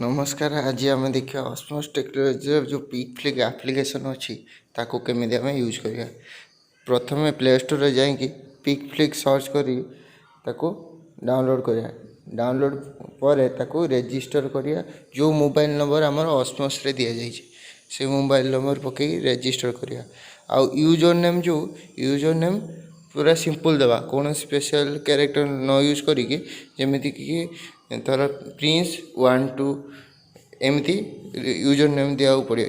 ନମସ୍କାର। ଆଜି ଆମେ ଦେଖିବା ଅସ୍ମୋସ୍ ଟେକ୍ନୋଲୋଜିର ଯେଉଁ ପିକ୍ ଫ୍ଲିକ୍ ଆପ୍ଲିକେସନ୍ ଅଛି, ତାକୁ କେମିତି ଆମେ ୟୁଜ୍ କରିବା। ପ୍ରଥମେ ପ୍ଲେ ଷ୍ଟୋରରେ ଯାଇକି ପିକ୍ ଫ୍ଲିକ୍ ସର୍ଚ୍ଚ କରି ତାକୁ ଡାଉନଲୋଡ଼୍ କରିବା। ଡାଉନଲୋଡ଼୍ ପରେ ତାକୁ ରେଜିଷ୍ଟର୍ କରିବା। ଯେଉଁ ମୋବାଇଲ୍ ନମ୍ବର ଆମର ଅସ୍ମୋସ୍ରେ ଦିଆଯାଇଛି, ସେ ମୋବାଇଲ୍ ନମ୍ବର ପକାଇକି ରେଜିଷ୍ଟର୍ କରିବା। ଆଉ ୟୁଜର୍ ନେମ୍, ଯେଉଁ ୟୁଜର୍ ନେମ୍ ପୁରା ସିମ୍ପଲ୍ ଦେବା, କୌଣସି ସ୍ପେଶାଲ୍ କ୍ୟାରେକ୍ଟର୍ ନ ୟୁଜ୍ କରିକି। ଯେମିତିକି ଧର ପ୍ରିନ୍ସ 12, ଏମିତି ୟୁଜର୍ ନେମ୍ ଦେବାକୁ ପଡ଼ିବ।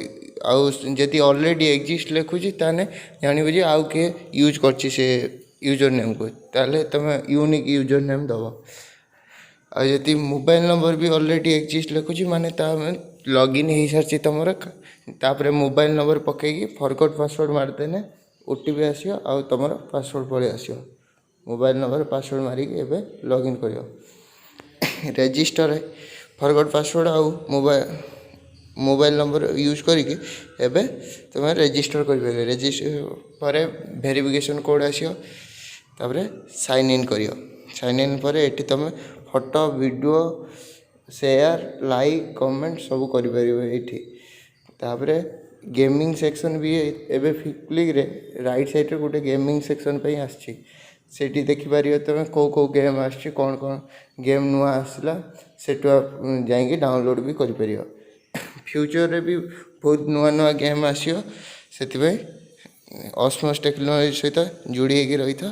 ଆଉ ଯଦି ଅଲରେଡ଼ି ଏକ୍ଜିଷ୍ଟ ଲେଖୁଛି, ତାହେଲେ ଜାଣିବ ଯେ ଆଉ କିଏ ୟୁଜ୍ କରିଛି ସେ ୟୁଜର୍ ନେମ୍କୁ। ତାହେଲେ ତୁମେ ୟୁନିକ୍ ୟୁଜର୍ ନେମ୍ ଦେବ। ଆଉ ଯଦି ମୋବାଇଲ୍ ନମ୍ବର ବି ଅଲରେଡ଼ି ଏକ୍ଜିଷ୍ଟ ଲେଖୁଛି, ମାନେ ତା ଲଗ୍ଇନ୍ ହେଇସାରିଛି ତୁମର। ତାପରେ ମୋବାଇଲ୍ ନମ୍ବର ପକାଇକି ଫରଗଟ୍ ପାସୱାର୍ଡ଼ ମାରିଦେଲେ ଓଟିପି ଆସିବ ଆଉ ତୁମର ପାସୱାର୍ଡ଼ ପଳେଇ ଆସିବ। ମୋବାଇଲ୍ ନମ୍ବର, ପାସୱାର୍ଡ଼ ମାରିକି ଏବେ ଲଗ୍ଇନ୍ କରିବ। ରେଜିଷ୍ଟର, ଫରଗଟ୍ ପାସୱାର୍ଡ଼ ଆଉ ମୋବାଇଲ୍ ନମ୍ବର ୟୁଜ୍ କରିକି ଏବେ ତୁମେ ରେଜିଷ୍ଟର କରିପାରିବ। ରେଜିଷ୍ଟର ପରେ ଭେରିଫିକେସନ୍ କୋଡ଼୍ ଆସିବ। ତାପରେ ସାଇନ୍ ଇନ୍ କରିବ। ସାଇନ୍ ଇନ୍ ପରେ ଏଠି ତୁମେ photo, video, share, like, comment ସବୁ କରିପାରିବ ଏଇଠି। ତାପରେ ଗେମିଂ ସେକ୍ସନ୍ ବି ଏବେ ଫିକ୍ଲିକ୍ରେ ରାଇଟ୍ ସାଇଡ଼୍ରେ ଗୋଟେ ଗେମିଂ ସେକ୍ସନ୍ ପାଇଁ ଆସିଛି। ସେଇଠି ଦେଖିପାରିବ ତୁମେ କେଉଁ କେଉଁ ଗେମ୍ ଆସିଛି, କ'ଣ କ'ଣ ଗେମ୍ ନୂଆ ଆସିଲା। ସେଠୁ ଯାଇକି ଡାଉନଲୋଡ଼୍ ବି କରିପାରିବ। ଫ୍ୟୁଚର୍ରେ ବି ବହୁତ ନୂଆ ନୂଆ ଗେମ୍ ଆସିବ। ସେଥିପାଇଁ ଅସ୍ମୋସ୍ ଟେକ୍ନୋଲୋଜି ସହିତ ଯୋଡ଼ି ହେଇକି ରହିଥା,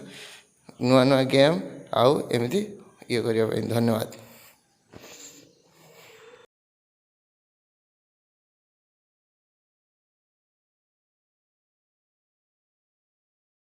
ନୂଆ ନୂଆ ଗେମ୍ ଆଉ ଏମିତି ଇଏ କରିବା ପାଇଁ। ଧନ୍ୟବାଦ।